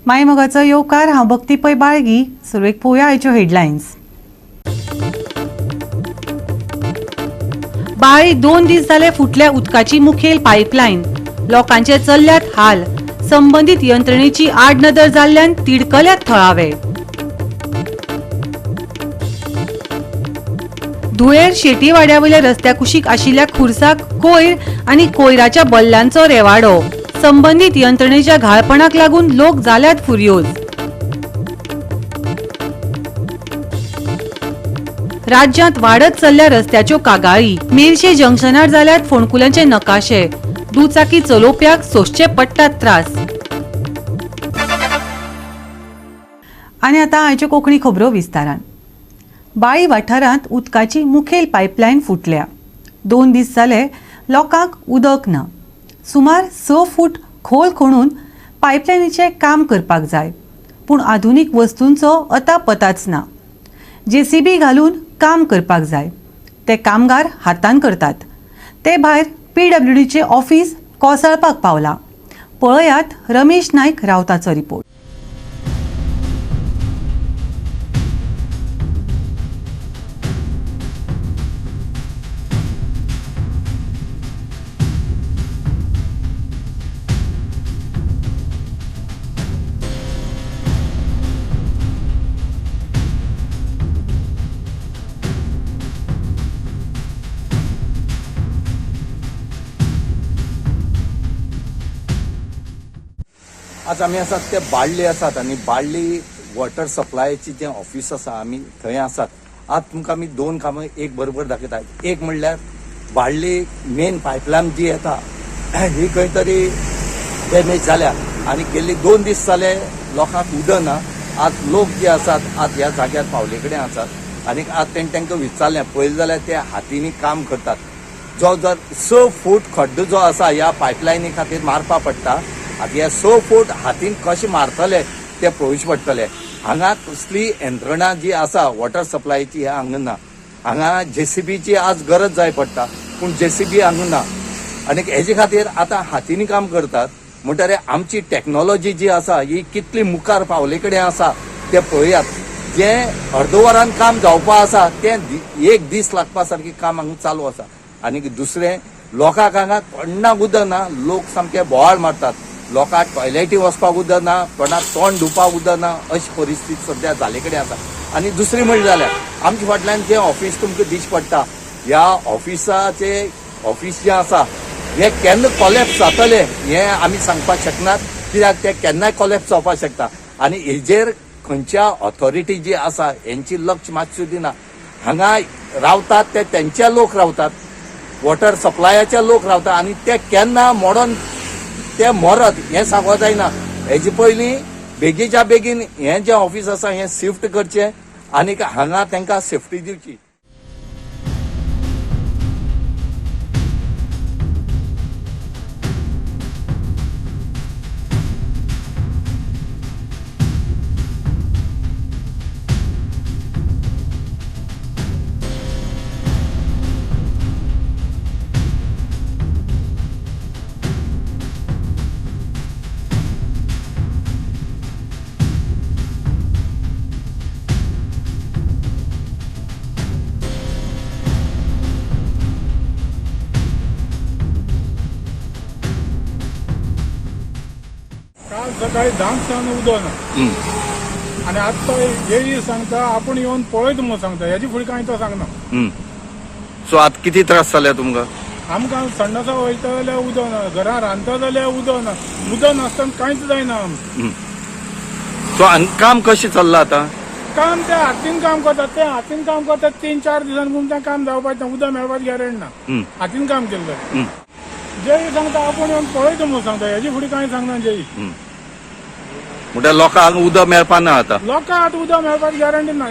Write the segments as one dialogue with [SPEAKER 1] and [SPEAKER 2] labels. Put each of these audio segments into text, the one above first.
[SPEAKER 1] मायमोगाचो येवकार. हांव भक्ती पै बाळगी. सुरवेक पळोवया आयच्यो हेडलायन्स. बाळी 2 दीस जाले फुटल्या उदकाची मुखेल पायपलायन. लोकांचे चल्ल्यात हाल. संबंदीत यंत्रणेची आडनदर जाल्ल्यान तिडकल्यात थळावे. धुळेर शेटीवाड्यावयल्या रस्त्या कुशीक आशिल्ल्या खुर्साक कोयर आनी कोयराच्या बल्लांचो रेवाडो. संबंदीत यंत्रणेच्या घाळपणाक लागून लोक जाल्यात फुर्योज. राज्यांत वाडत चल्ल्या रस्त्याच्यो कागाळी. मेरशे जंक्शनार जाल्यात फोंडकुलांचे नकाशे. दुचाकी चलोवप्याक सोंसचे पडटात त्रास. आनी आतां आयच्यो कोंकणी खबरो विस्तारान. बाळी वाठारांत उदकाची मुखेल पायपलायन फुटल्या. 2 दीस जाले लोकांक उदक ना. सुमार 6 फूट खोल खणून पायपलायनीचें काम करपाक जाय, पूण आधुनीक वस्तूंचो अतापताच ना. जेसीबी घालून काम करपाक जाय, ते कामगार हातान करतात. ते भायर पीडब्ल्यूडीचें ऑफिस कोसळपाक पावलां. पळयात रमेश नायक रावताचो रिपोर्ट.
[SPEAKER 2] आज आमी आसात ते बाळ्ळी आसात आनी बाळ्ळी वॉटर सप्लायची जें ऑफिस आसा आमी थंय आसात. आज तुमकां आमी 2 कामां एक बरोबर दाखयतात. एक म्हणल्यार बाळ्ळी मेन पायपलायन जी येता ही खंय तरी डॅमेज जाल्या आनी गेल्ली 2 दीस जाले लोकांक उदक ना. आज लोक जे आसात आज ह्या जाग्यार पावले कडेन आसात आनी आज तेणें तांकां विचारलें पळयलें जाल्यार ते हातींनी काम करतात. जो जर 6 फूट खड्डो जो आसा ह्या पायपलायनी खातीर मारपा पडटा. आतां हे 6 फूट हातीन कशें मारतले ते पळोवचें पडटले. हांगा कसली यंत्रणा जी आसा वॉटर सप्लायची ह्या हांगा ना. हांगा जेसीबीची आज गरज जाय पडटा, पूण जेसीबी हांगा ना आनी हेजे खातीर आतां हातींनी काम करतात. म्हणटरे आमची टॅक्नोलॉजी जी आसा ही कितली मुखार पावले कडेन आसा ते पळयात. जें अर्द वरान काम जावपा आसा तें 1 दीस लागपा सारकें काम हांगा चालू आसा. आनी दुसरें लोकांक हांगा कोणाक उदक ना, लोक सामके बोवाळ मारतात. लोकांक टॉयलेटी वचपाक उदक ना, कोणाक तोंड धुवपाक उदक ना, अशी परिस्थिती सद्या जाले कडेन आसा. आनी दुसरी म्हणल्यार जाल्यार आमच्या फाटल्यान जें ऑफिस तुमकां दिश्टी पडटा ह्या ऑफिसाचें ऑफिस जें आसा हें केन्ना कॉलेप्स जातलें हें आमी सांगपाक शकनात, कित्याक तें केन्नाय कॉलेप्स जावपाक शकता. आनी हेजेर खंयच्या ऑथॉरिटी जी आसा हेंची लक्ष मातशें दिना. हांगा रावतात ते तेंचे लोक रावतात, वॉटर सप्लायाचे लोक रावतात आनी ते केन्ना मोडोन ते मरत हें सांगो जायना. हेजे पयलीं बेगीच्या बेगीन हें जें ऑफिस आसा हें शिफ्ट करचें आनी हांगा तांकां सेफ्टी दिवची.
[SPEAKER 3] काल सकाळी 10 सावन उदक ना आनी आतां येई सांगता आपूण येवन पळयत म्हणून सांगता, हेजी फुडें कांय तो सांगना.
[SPEAKER 2] सो आतां कितें त्रास जाले तुमकां?
[SPEAKER 3] आमकां संडासा वयता जाल्यार उदक ना, घरां रांदता जाल्यार उदक ना, उदक नासतना कांयच जायना आमकां.
[SPEAKER 2] सो आनी काम कशें चल्लां आतां?
[SPEAKER 3] काम ते हातीन काम करतात, ते हातीन काम करतात 3-4 दिसांनी पूण तें काम जावपाचें ना, उदक मेळपाची गॅरंटी ना. हातीन काम केलें जाल्यार जेई सांगता आपूण येवन पळयता म्हणून सांगता, हेजी फुडें कांय सांगना जेई.
[SPEAKER 2] म्हणल्यार लोकांक उदक मेळपा ना आतां?
[SPEAKER 3] लोकांक आतां उदक मेळपाची गॅरंटी ना.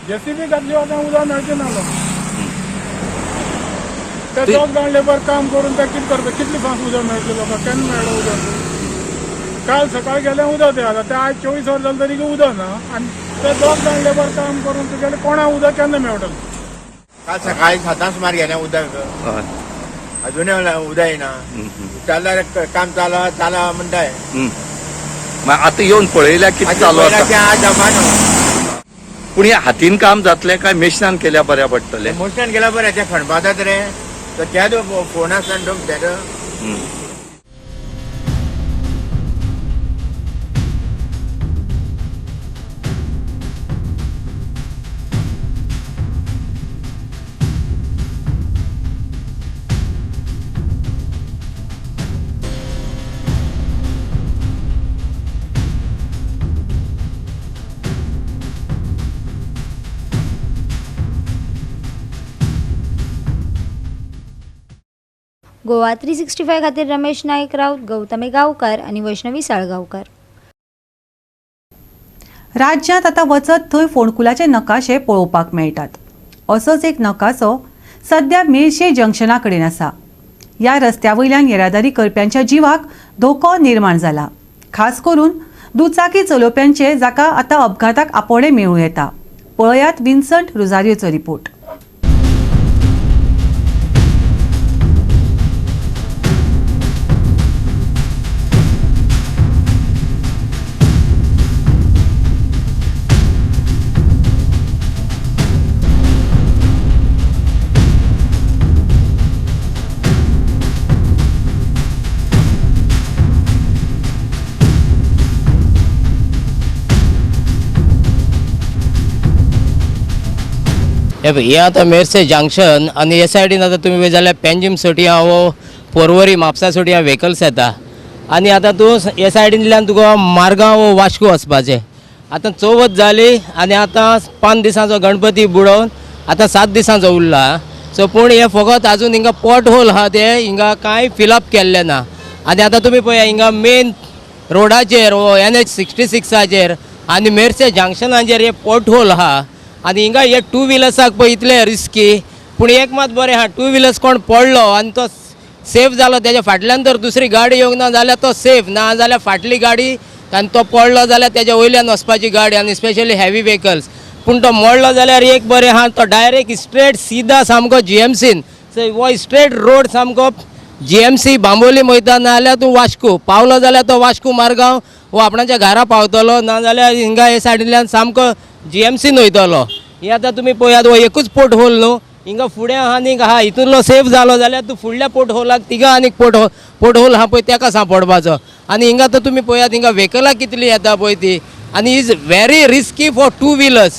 [SPEAKER 3] जेसीबी घातली आतां उदक मेळचें ना लोकांक. ते 2 जाण लेबर काम करून ते कितें करता, कितले फास्ट उदक मेळटलें लोकांक, केन्ना मेळ्ळें उदक? काल सकाळी गेलें उदक ते आतां ते आयज 24 वर जालें तरी उदक ना आनी ते 2 जाण लेबर काम करून तुगेलें कोणाक उदक केन्ना मेळटलें?
[SPEAKER 4] काल सकाळी 7 सुमार गेलें उदक, अजूनय उदक येना. विचारल्यार काम चालू चालू म्हणटाय.
[SPEAKER 2] आतां येवन पळयल्या कितें चालू आसा?
[SPEAKER 4] ते आज जमानो.
[SPEAKER 2] पूण हे हातीन काम जातलें काय मेशनान केल्या बऱ्या पडटलें?
[SPEAKER 4] मोशन गेला बरें, ते खणपातात रे, तर त्या फोन आसता न्हू तेजो.
[SPEAKER 5] गोवा 365 खातीर रमेश नायक राऊत, गौतमी गांवकार आनी वैष्णवी साळगांवकार.
[SPEAKER 1] राज्यांत आतां वचत थंय फोंडकुलाचे नकाशे पळोवपाक मेळटात. असोच एक नकासो सद्या मेरशे जंक्शना कडेन आसा. ह्या रस्त्या वयल्यान येरादारी करप्यांच्या जिवाक धोको निर्माण जाला. खास करून दुचाकी चलोवप्यांचे, जाका आतां अपघाताक आपोवणें मेळूं येता. पळयात विन्संट रोजारियोचो रिपोर्ट.
[SPEAKER 6] हे पळय, हें आतां मेरसे जंक्शन आनी हे सायडीन आतां तुमी पळयत जाल्यार पेंजीम सोटयां वो पोरवरी म्हापसा सोटयां व्हेकल्स येता आनी आतां तूं हे सायडींतल्यान तुका मारगांव वो वास्को वचपाचें. आतां चवथ जाली आनी आतां 5 दिसांचो गणपती बुडोवन आतां 7 दिसांचो उरला. सो पूण हें फकत आजून हिंगा पोट होल आहा ते हिंगा कांय फिलअप केल्लें ना. आनी आतां तुमी पळया हिंगा मेन रोडाचेर वो NH 66 आनी मेरसे जंक्शनाचेर हे पोट होल आहा आनी हिंगा हे टू व्हिलर्साक पळय इतले रिस्की. पूण एक मात बरें आहा, टू व्हिलर्स कोण पडलो आनी तो सेफ जालो, तेज्या फाटल्यान जर दुसरी गाडी येवंक ना जाल्यार तो सेफ, ना जाल्यार फाटली गाडी आनी तो पडलो जाल्यार तेज्या वयल्यान वचपाची गाडी आनी स्पेशली हेवी व्हेकल्स. पूण तो मोडलो जाल्यार एक बरें आहा, तो डायरेक्ट स्ट्रेट सीधा सामको GMCन, सो हो स्ट्रेट रोड सामको GMC Bambolim वयता, ना जाल्यार तूं वास्को पावलो जाल्यार तो वास्को मारगांव वो आपणाच्या घरा पावतलो, ना जाल्यार हिंगा हे सायडींतल्यान सामको GMCन वयतलो. हे आतां तुमी पळयात, हो एकूच पोर्ट होल न्हू, हिंगा फुडें आहा आनीक आहा, हितूंतलो सेफ जालो जाल्यार तूं फुडल्या पोर्ट होलाक तिगा आनीक पोर्ट होल आहा पळय तेका सांपडपाचो. आनी हिंगा आतां तुमी पळयात, हिंगा व्हेकलां कितलीं येता पळय ती, आनी is very risky for two wheelers.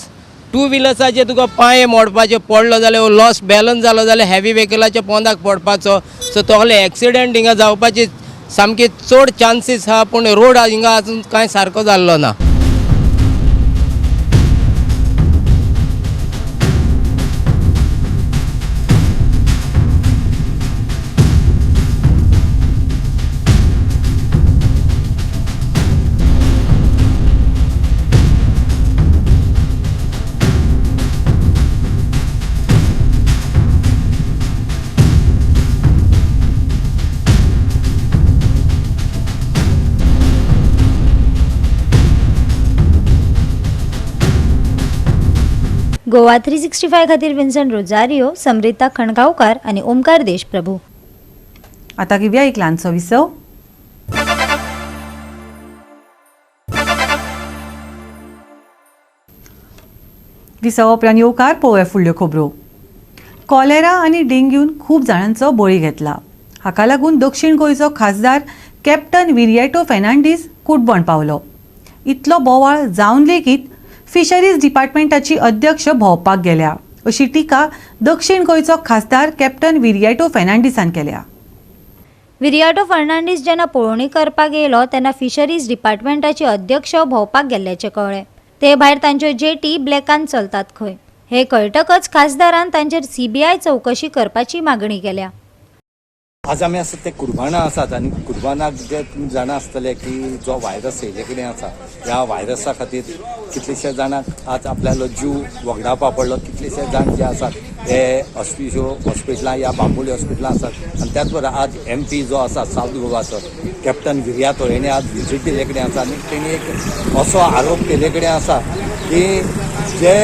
[SPEAKER 6] Two व्हिलर्साचे तुका पांय मोडपाचे, पडलो जाल्यार लॉस बॅलन्स जालो जाल्यार हेवी व्हेकलाच्या पोंदाक पडपाचो. सो तोगले एक्सिडंट हिंगा जावपाची सामकी चड चान्सीस आहा. पूण रोड हिंगा आजून कांय सारको जाल्लो ना.
[SPEAKER 5] गोवा 365 खातीर विन्सन रोजारियो, समृता खणगांवकार आनी ओमकार देशप्रभू.
[SPEAKER 1] आतां घेवया एक ल्हानसो विसव. विसवा उपरांत येवकार पळोवया फुडल्यो खबरो. कॉलेरा आनी डेंग्यून खूब जाणांचो बळी घेतला. हाका लागून दक्षिण गोंयचो खासदार कॅप्टन विरियाटो फेर्नांडीस कुटबण पावलो. इतलो बोवाळ जावन लेगीत फिशरीज डिपार्टमेंटाची अध्यक्ष भोंवपाक गेल्या अशी टिका दक्षिण गोंयचो खासदार कॅप्टन विरियाटो फेर्नांडीसान केल्या.
[SPEAKER 5] विरियाटो फर्नांडीस जेन्ना पळोवणी करपाक येयलो तेन्ना फिशरीज डिपार्टमेंटाचे अध्यक्ष भोंवपाक गेल्ल्याचें कळ्ळें. ते भायर तांच्यो जेटी ब्लॅकान चलतात खंय हें कळटकच खासदारान तांचेर CBI चवकशी करपाची मागणी केल्या.
[SPEAKER 2] आज आमी आसा ते कुर्बाना आसात आनी कुर्बानाक जे तुमी जाणा आसतले की जो व्हायरस येयल्ले कडेन आसा, ह्या व्हायरसा खातीर कितलेशे जाणांक आज आपल्यालो जीव वगडावपा पडलो. कितलेशे जाण जे आसात ते हॉस्पिटलां या बांबोली हॉस्पिटलां आसात. आनी त्याच बरोबर आज MP जो आसा सावथ गोवाचो कॅप्टन विरियातो हेणे आज विजीट दिल्ले कडेन आसा आनी तेणी एक असो आरोप केल्ले कडेन आसा की जे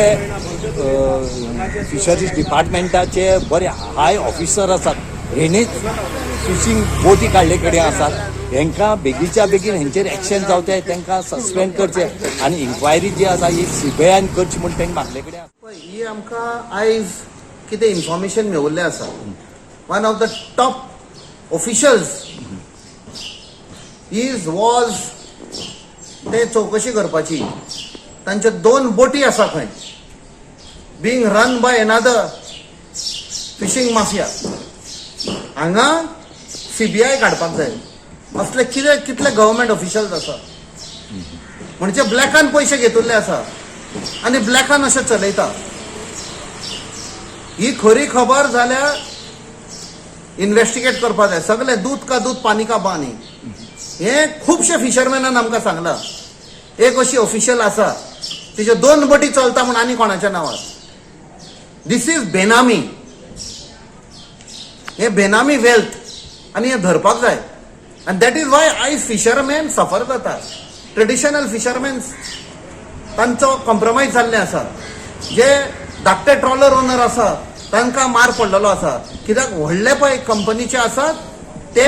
[SPEAKER 2] फिशरीज डिपार्टमेंटाचे बरे हाय ऑफिसर आसात हेणीच फिशींग बोटी काडले कडेन आसात हेंकां बेगीच्या बेगीन हेंचेर एक्शन जावचें, तांकां सस्पेंड करचें आनी इन्क्वायरी जी आसा ही सीबीआयन करची म्हूण तांकां मागले कडेन आसा.
[SPEAKER 7] पळय, ही आमकां आयज कितें इन्फॉर्मेशन मेवल्लें आसा, one of the top officials is was ते चवकशी करपाची. तांच्यो दोन बोटी आसा खंय being run by another fishing mafia. हांगा सीबीआय काडपाक जाय. असले कितें कितले गव्हर्मेंट ऑफिशियल्स आसा, म्हणजे ब्लॅकान पयशे घेतिल्ले आसा आनी ब्लॅकान अशें चलयता. ही खरी खबर जाल्यार इन्वेस्टिगेट करपाक जाय. सगळे दूद का दूद, पानी का पानी. हे खुबशे फिशरमॅनान आमकां सांगलां, एक अशी ऑफिशियल आसा, तिच्यो दोन बोटी चलता म्हूण आनी कोणाच्या नांवार. This is बेनामी. हे बेनामी वेल्थ आनी हे धरपाक जाय. आनी that is why आयज फिशरमॅन सफर जाता. ट्रेडिशनल फिशरमॅन्स तांचो कॉम्प्रोमायज जाल्लें आसा. जे धाकटे ट्रॉलर ओनर आसा तांकां मार पडलेलो आसा, कित्याक व्हडले पळय कंपनीचे आसात ते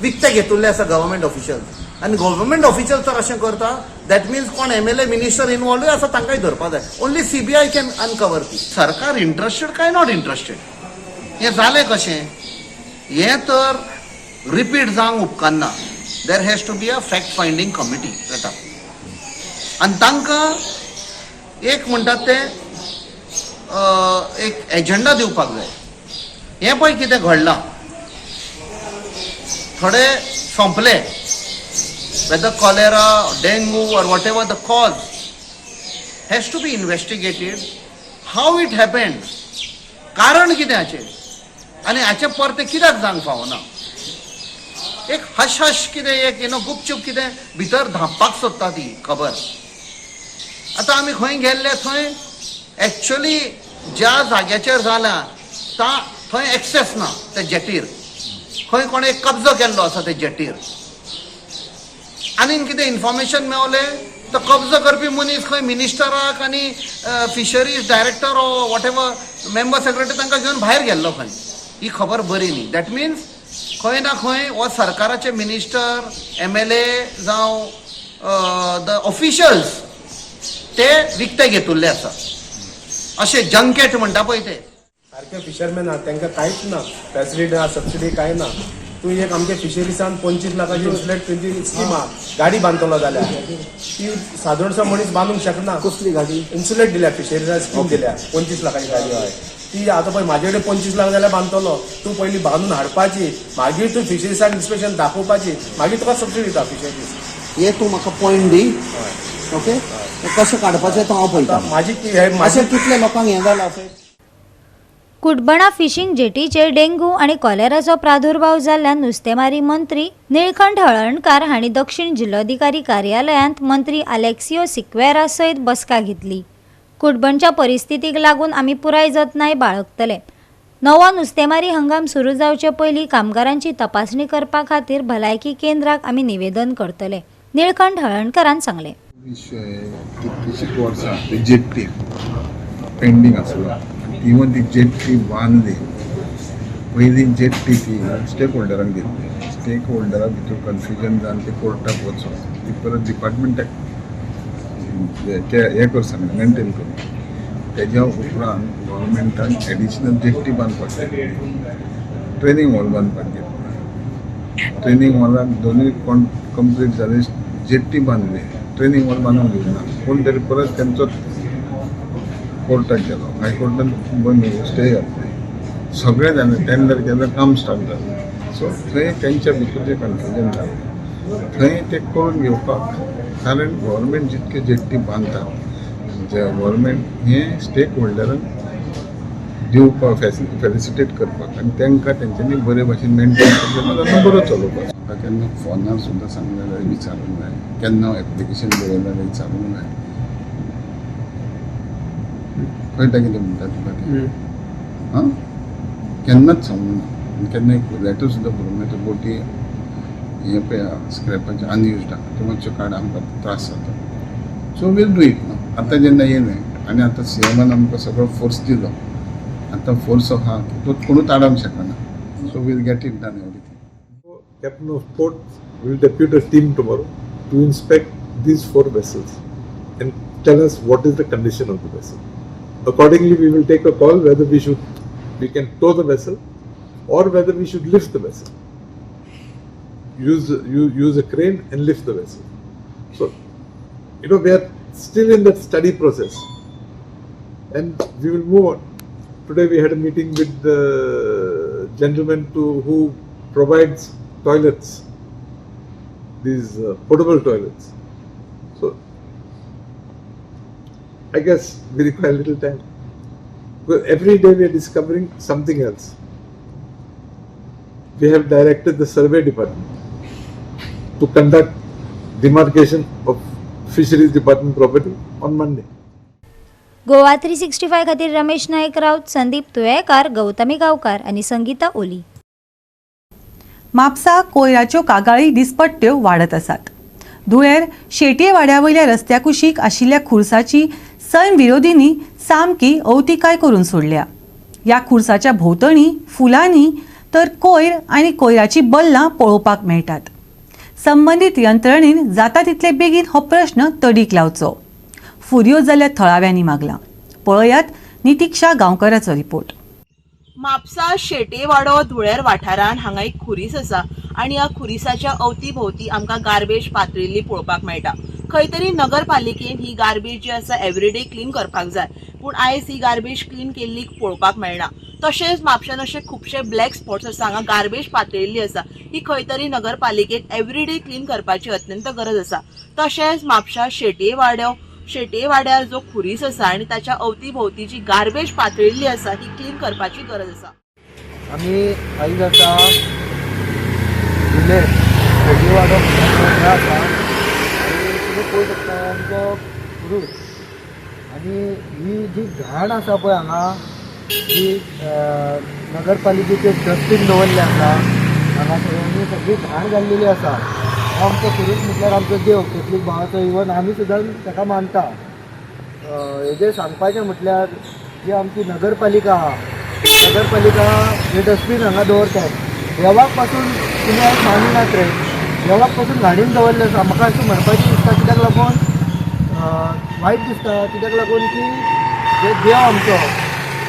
[SPEAKER 7] विकते घेतिल्ले आसा गव्हर्मेंट ऑफिशियल. आनी गव्हर्मेंट ऑफिशियल जर अशें करता, that means कोण एमएलए, मिनिस्टर इनवॉल्वूय आसा, तांकांय धरपाक जाय. Only CBI can uncover ती. सरकार इंट्रस्टेड काय not interested, हें जालें कशें, हें तर रिपीट जावंक उपकारना. There has to be a fact finding committee जाता आनी तांकां एक म्हणटात ते एक एजंडा दिवपाक जाय. हें पळय कितें घडलां, थोडे सोंपले, whether cholera, dengue or whatever the cause, has to be investigated, how it happened, कारण कितें हाचें आनी हाचें परतें कित्याक जावंक फावना. एक हश हश कितें एक you know गुपचूप कितें भितर धांपपाक सोदता ती खबर. आतां आमी खंय गेल्ले, थंय एक्चुअली ज्या जाग्याचेर जालां ता थंय एक्सेस ना. ते जेटीर खंय कोणें कब्जो केल्लो आसा ते जेटीर. आनीक कितें इन्फॉर्मेशन मेवलें, तो कब्जो करपी मनीस खंय मिनिस्टराक आनी fisheries director, whatever member secretary, तांकां घेवन भायर गेल्लो खंय. ही खबर बरी न्ही. That means खंय ना खंय हो सरकाराचे मिनिस्टर, एमएलए जावं the officials, ते विकते घेतिल्ले आसा, अशें जंकेट म्हणटा पळय ते.
[SPEAKER 8] सारके फिशरमॅन आहा, तांकां कांयच ना, फॅसिलिटी ना, सबसिडी कांय ना. तूं एक आमच्या फिशरीसान 25 लाखाची इन्सुलेट तेंची स्कीम आहा. गाडी बांदतलो जाल्यार ती सादारणसो मनीस बांदूंक शकना.
[SPEAKER 2] कसली गाडी?
[SPEAKER 8] इन्सुलेट दिल्या, फिशरीसान स्कीम दिल्या, 25 लाखाची गाडी. हय, ती आतां पळय, म्हाजे कडेन 25 लाख जाल्यार बांदतलो. तूं पयलीं बांदून हाडपाची, मागीर तूं फिशरीसान इन्स्पेक्शन दाखोवपाची, मागीर तुका सबसिडी दिता फिशरीज.
[SPEAKER 7] हे तूं म्हाका पॉयंट दी. ओके, कशें काडपाचें तो हांव पळयता.
[SPEAKER 8] माझी हे माझी
[SPEAKER 7] अशें कितले लोकांक हें जालां अफेक्ट.
[SPEAKER 5] कुटबणा फिशींग जेटीचेर डेंग्यू आनी कॉलेराचो प्रादुर्भाव जाल्ल्यान नुस्तेमारी मंत्री निळकंठ हळर्णकार हांणी दक्षिण जिल्लोधिकारी कार्यालयांत मंत्री आलेक्सियो सिक्वेरा सयत बसका घेतली. कुटबणच्या परिस्थितीक लागून आमी पुराय जतनाय बाळगतले. नवो नुस्तेमारी हंगाम सुरू जावचे पयलीं कामगारांची तपासणी करपा खातीर भलायकी केंद्राक आमी निवेदन करतले, निळकंठ हळर्णकारान सांगलें.
[SPEAKER 9] विशय कितलीशींच वर्सां ती जेट्टी पेंडींग आसलो. इवन ती जेट्टी बांदली, पयली जेट्टी ती स्टेक होल्डरांक दिल्ली. स्टेक होल्डरा भितर कन्फ्युजन जावन ते कोर्टाक वचोन ती परत डिपार्टमेंटाक हें कर सांगलें, मेंटेन करून. तेज्या उपरांत गव्हर्मेंटान एडिशनल जेट्टी बांदपाक घेतली, ट्रेनींग हॉल बांदपाक घेतली. ट्रेनींग हॉलाक दोनूय कोण कंप्लीट जाले, जेट्टी बांदली, ट्रेनींग हॉल बांदूंक दिवना. कोण तरी परत तेंचोच कोर्टाक गेलो, हायकोर्टान बंद स्टे घातली. सगळें जालें, टेंडर केलें, काम स्टार्ट जालें. सो थंय तेंच्या भितर जें कन्फ्युजन जालें, थंय तें करून घेवपाक, कारण गव्हर्मेंट जितके जेट्टी बांदतात, जे गव्हर्मेंट हें स्टेक होल्डरांक दिवपाक, फेलिसिटेट करपाक आनी तांकां तेंच्यांनी बरे भाशेन मेंटेन करपाक, धंदो बरो चलोवपाक. म्हाका केन्ना फोनार सुद्दां सांगलें जाल्यार विचारूंक जाय, केन्ना एप्लिकेशन बरयलें जाल्यार विचारूंक जाय. कळटा कितें म्हणटा तुका तें? आं, केन्नाच सांगूंक ना आनी केन्ना एक लेटर सुद्दां बरोवंक ना. त्यो बोटी हे पळय स्क्रॅपाचे अनयुज्ड आहा, त्यो मातश्यो काड, आमकां त्रास जाता. So we'll do it न्हू. आतां जेन्ना येयलें आनी आतां सीएमान आमकां सगळो फोर्स दिलो, आतां फोर्स आहा की तो कोणूच आडावंक शकना. So we'll get it done, everything. Captain of port will depute a team tomorrow to inspect these 4 vessels and tell us what is the condition of the vessel. Accordingly, we will take a call whether we can tow the vessel or whether we should lift the vessel. Use a crane and lift the vessel. So, we are still in that study process and we will move on. Today we had a meeting with the gentleman who provides toilets, these portable toilets. So, I guess we require a little time. Because every day we are discovering something else. We have directed the survey department to conduct demarcation of fisheries department property on Monday.
[SPEAKER 5] Goa 365 खातीर रमेश नायक राऊत, संदीप तुयेकार, गौतमी गांवकार आनी संगीता ओली.
[SPEAKER 1] म्हापसा कोयराच्यो कागाळी दिसपट्ट्यो वाडत आसात. धुळेर शेटये वाड्या वयल्या रस्त्या कुशीक आशिल्ल्या खुर्साची सैम विरोधींनी सामकी अवतिकाय करून सोडल्या. ह्या खुर्साच्या भोंवतणी फुलांनी तर कोयर आनी कोयराची बल्लां पळोवपाक मेळटात. संबंदीत यंत्रणेन जाता तितले बेगीन हो प्रश्न तडीक लावचो, फुरयो जाल्ल्या थळाव्यांनी मागलां. पळयात नितिक्षा गांवकराचो रिपोर्ट.
[SPEAKER 10] म्हापसा शेटेवाडो धुळेर वाठारान हांगा एक खुरीस आसा आनी ह्या खुरिसाच्या अवती भोवती आमकां गार्बेज पातळिल्ली पळोवपाक मेळटा. खंय तरी नगरपालिकेन ही गार्बेज जी आसा एवरीडे क्लीन करपाक जाय, पूण आयज ही गार्बेज क्लीन केल्ली पळोवपाक मेळना. तशेंच म्हापशान अशे खुबशे ब्लॅक स्पॉट्स आसा, हांगा गार्बेज पातळिल्ली आसा, ही खंय तरी नगरपालिकेक एवरीडे क्लीन करपाची अत्यंत गरज आसा. तशेंच म्हापशा शेटये वाड्यार जो खुरीस आसा आनी ताच्या अवती भोवती जी गार्बेज पातळिल्ली आसा ही क्लीन करपाची गरज आसा.
[SPEAKER 11] आमी आयज आतां धुळेर शेटयेवाडो आसा आनी तुमी पळोवंक शकता आमचो खुरूस आनी ही जी घाण आसा पळय हांगा, जी नगरपालिकेचे डस्टबीन दवरले आसा हांगा सगळ्यांनी, सगळी घाण जाल्लेली आसा. हो आमचो खुरूस म्हटल्यार आमचो देव, कॅथलीक भावाचो, इवन आमी सुद्दां ताका मानता. हेजें सांगपाचें म्हटल्यार जी आमची नगरपालिका आहा, नगरपालिका हे डस्टबीन हांगा दवरतात, देवाक पासून तुमी आयज मानिनात रे, देवाक पासून घाणीन दवरलें आसा. म्हाका अशें म्हणपाचें दिसता, कित्याक लागून वायट दिसता, कित्याक लागून की जे देव आमचो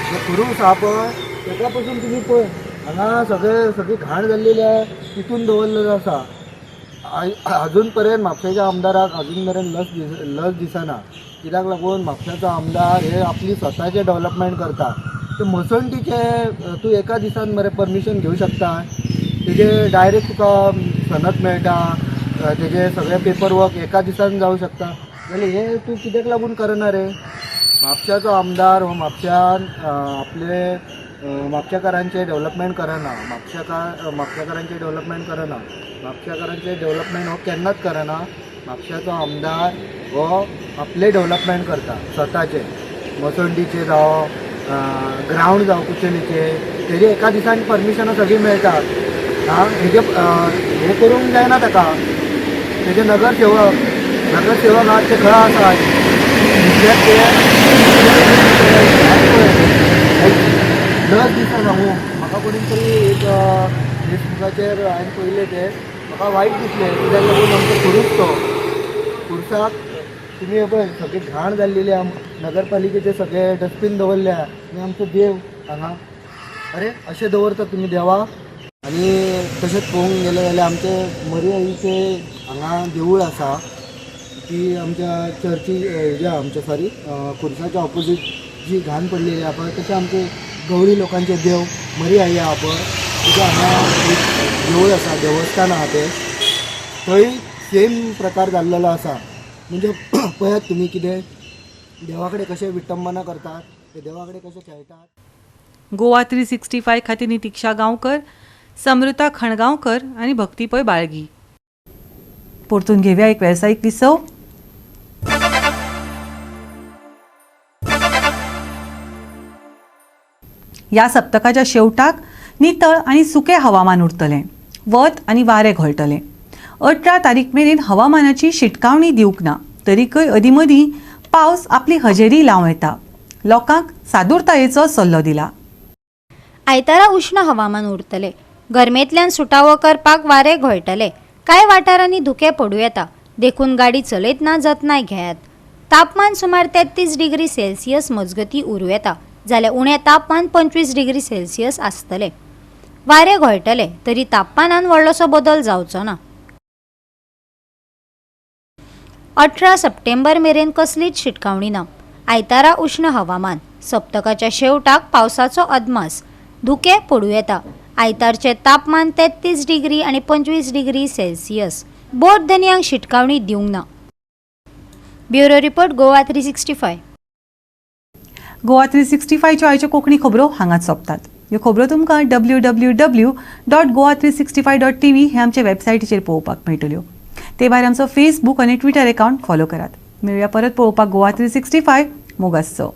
[SPEAKER 11] जो खुरूस आहा पळय ताका पासून तुमी पळय हांगा सगळे सगळी घाण जाल्लेली आहा, तितून दवरलेलो आसा. अजून पर्यंत म्हापशेच्या आमदाराक अजून मेरेन लज दिसना, कित्याक लागून म्हापशेचो आमदार हे आपली स्वताचें डेवलपमेंट करता. ते मसंडीचे तूं एका दिसान मरे परमिशन घेवं शकता, तेजे डायरेक्ट तुका सनद मेळटा, तेजे सगळे पेपर वर्क एका दिसान जावं शकता, जाल्यार हे तूं कित्याक लागून करना रे? म्हापशाचो आमदार हो म्हापशान आपले म्हापशेकारांचें डेवलपमेंट करना, म्हापशेकारांचें डेवलपमेंट करना, म्हापशेकारांचें डेवलपमेंट हो केन्नाच करना. म्हापशाचो आमदार हो आपलें डेवलपमेंट करता स्वताचें, मसंडीचें जावं ग्रावंड जावं कुचेलीचें, तेजे एका दिसान परमिशनां सगळीं मेळटा. आं हेजे हें करूंक जायना ताका. तेजे नगरसेवक आहात ते खंय आसा ते लज दिसता सांगू म्हाका. कोणी तरी एक फेसबुकाचेर हांवें पळयलें, तें म्हाका वायट दिसलें, कित्याक लागून आमचो खुरूस तो खुर्साक तुमी पळय सगळी घाण जाल्लेली आहा, नगरपालिकेचे सगळे डस्टबीन दवरले आहा आनी आमचो देव हांगा अरे अशें दवरता तुमी देवाक. आनी तशेंच पळोवंक गेलें जाल्यार आमचे मरी आईचें हांगा देवूळ आसा, ती आमच्या चर्ची हेज्या आमच्या सॉरी खुर्साच्या ऑपोजीट जी घाण पडलेली आहा पळय, तशें आमचे गवळी लोकांचे देव मरी आई आहा पळय, तिचें हांगा एक देवूळ आसा, देवस्थान आहा तें, थंय सेम प्रकार जाल्लेलो आसा. म्हणजे पळयात तुमी कितें देवा कडेन कशें विटंबना करतात, ते देवा कडेन कशें खेळटात.
[SPEAKER 1] गोवा 365 खातीर नितिक्षा गांवकर, समृता खणगांवकर आनी भक्ती पै बाळगी. परतून घेवया एक वेवसायीक विसव. ह्या सप्तकाच्या शेवटाक नितळ आनी सुकें हवामान उरतलें, वत आनी वारें घोळटलें. 18 तारीख मेरेन हवामानाची शिटकावणी दिवंक ना, तरीकय अदीं मदीं पावस आपली हजेरी लावं येता. लोकांक सादुरतायेचो सल्लो दिला.
[SPEAKER 5] आयतारा उश्ण हवामान उरतलें. गरमेंतल्यान सुटावो करपाक वारें घोळटलें. कांय वाठारांनी धुकें पडूं येता, देखून गाडी चलयतना जतनाय घेयात. तापमान सुमार 33 डिग्री सेल्सियस मजगतीं उरूं येता, जाल्यार उणें तापमान 25 डिग्री सेल्सियस आसतलें. वारें घोळटलें तरी तापमानान व्हडलोसो बदल जावचो ना. 18 सप्टेंबर मेरेन कसलीच शिटकावणी ना. आयतारा उश्ण हवामान. सप्तकाच्या शेवटाक पावसाचो अदमास. धुकें पडूं येता. आयतारचें तापमान 33 डिग्री आनी 25 डिग्री सेल्सियस. बोट धनयांक शिटकावणी दिवंक ना. Bureau report, Goa 365.
[SPEAKER 1] Goa 365च्यो आयच्यो कोंकणी खबरो हांगाच सोंपतात. ह्यो खबरो तुमकां www.goa365.tv हे आमचे वेबसायटीचेर पळोवपाक मेळटल्यो. ते भायर आमचो फेसबूक आनी ट्विटर अकावंट फॉलो करात. मेळुया परत पळोवपाक गोवा 365. मोग आसचो.